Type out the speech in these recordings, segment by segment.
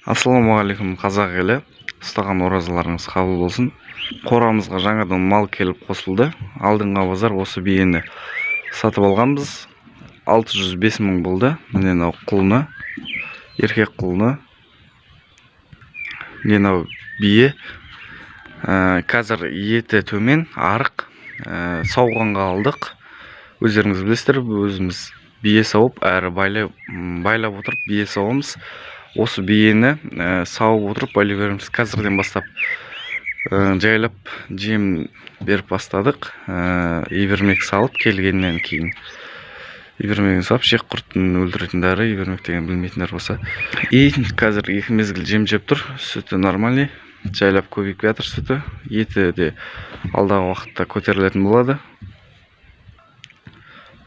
Ассалаумағалейкум, қазақ елі! Ұстаған оразаларыңыз қабыл болсын! Қорамызға жаңадан мал келіп қосылды. Алдыңғы базар осы биені сатып алғанбыз, 605 мың болды. Міне, мынау құлыны, еркек құлыны. Міне, мынау бие. Қазір еті төмен, арық. Сауғанға алдық. Өздеріңіз білесіздер, өзіміз бие сауып әрі байлап отырып бие сауамыз. Осы биені сауып отырып байлай береміз. Қазірден бастап жайлап жем беріп бастадық. Ивермек салып, келгеннен кейін ивермегін салып, ішек құртын өлтіретін дәрі ивермек деген, білмейтіндер болса. И қазір екі мезгіл жем жеп тұр. Сүті нормальный, жайлап көбейіп жатыр сүті. Еті де алдағы уақытта көтерілетін болады.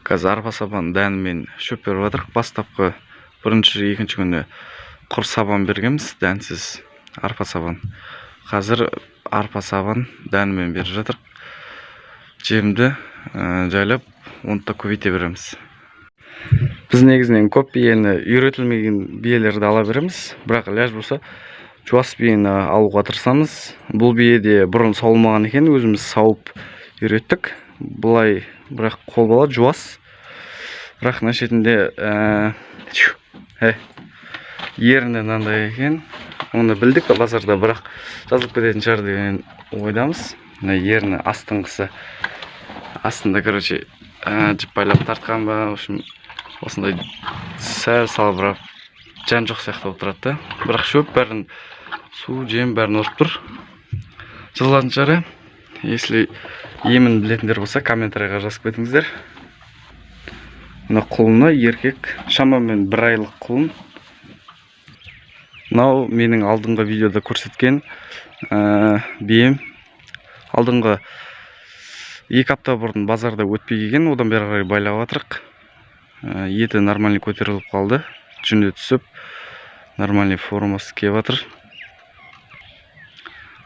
Қазір арпа сабан дәнімен шөп беріп жатырық. Бастапқы бірінші, екінші күні құр сабан бергенбіз, дәнсіз арпа сабан. Қазір арпа сабан дәнімен беріп жатырық жемді. Жайлап оны да көбейте береміз. Біз негізінен көп биені, үйретілмеген биелерді ала береміз, бірақ ләж болса, жуас биені алуға тырысамыз. Бұл бие де бұрын сауылмаған екен, өзіміз сауып үйреттік былай. Бірақ қол бала, жуас, бірақ мына шетінде ерні мынандай екен. Оны білдік базарда, бірақ жазылып кететін шығар деген ойдамыз. Мына ерні астыңғысы, астында, короче, жіп байлап тартқан ба, в общем, осындай сәл салбырап, жан жоқ сияқты болып тұрады да. Бірақ шөп бәрін, су, жем бәрін ұрып тұр. Жазылатын шығар, иә. Если емін білетіндер болса, комментарийға жазып кетіңіздер. Мына құлыны еркек, шамамен бір айлық құлын. Мынау менің алдыңғы видеода көрсеткен бием. Алдыңғы 2 апта бұрын базарда өтпей келген, одан бері қарай байлап жатырық. Еті нормальный көтеріліп қалды, жүні түсіп, нормальный формасы келіп жатыр.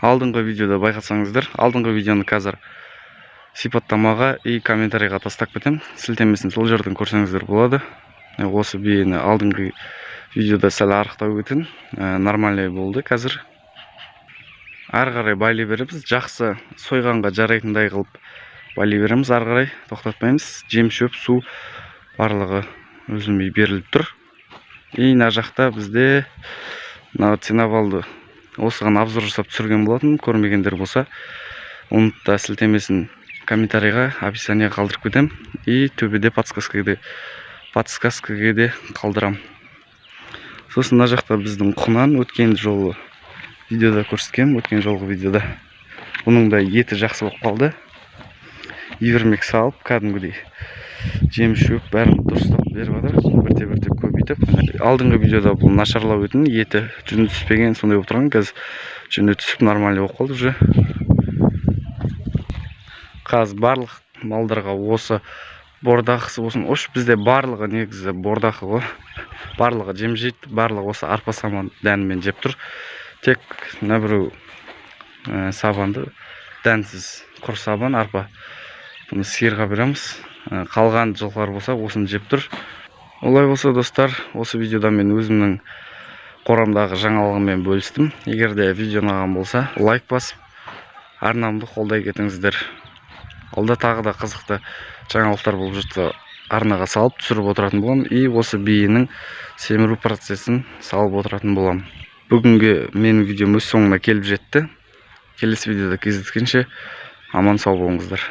Алдыңғы видеода байқасаңыздар, алдыңғы видеоны қазір сипаттамаға и комментарийға тастап кетемін сілтемесін, сол жерден көрсеңіздер болады. Осы биені алдыңғы видеода сәл арықтау екен, нормальный болды. Қазір ары қарай байлай береміз, жақсы сойғанға жарайтындай қылып байлай береміз. Ары қарай тоқтатпаймыз. Жем, шөп, су барлығы үзілмей беріліп тұр. И мына жақта бізде мына ценовалды, осыған обзор жасап түсірген болатын. Көрмегендер болса, оны да сілтемесін комментарийға, описаниеға қалдырып кетемін и төбеде подсказкаге де қалдырамын. Сосын мына жақта біздің құнан, өткен жолы видеода көрсеткенмін, өткен жолғы видеода. Бұның да еті жақсы болып қалды. Ивермек салып, кәдімгідей жем, шөп бәрін дұрыстап беріп жатыр, бірте бірте көбейтіп. Алдыңғы видеода бұл нашарлау етін, еті, жүні түспеген, сондай болып тұрған. Қазір жүні түсіп, нормальный болып қалды уже. Қазір барлық малдарға, осы бордақысы болсын, ош бізде барлығы негізі бордақы ғой, барлығы жем жейді, барлығы осы арпа саман дәнімен жеп тұр. Тек мына біреу сабанды дәнсіз, құр сабан, арпа, бұны сиырға береміз. Қалған жылқылар болса, осыны жеп тұр. Олай болса, достар, осы видеода мен өзімнің қорамдағы жаңалығыммен бөлістім. Егер де видео ұнаған болса, лайк басып, арнамды қолдай кетіңіздер. Алда тағы да қызықты жаңалықтар болып жатса, арнаға салып түсіріп отыратын боламын и осы биенің семіру процесін салып отыратын боламын. Бүгінгі менің видеом өз соңына келіп жетті. Келесі видеода кездескенше, аман сау болыңыздар.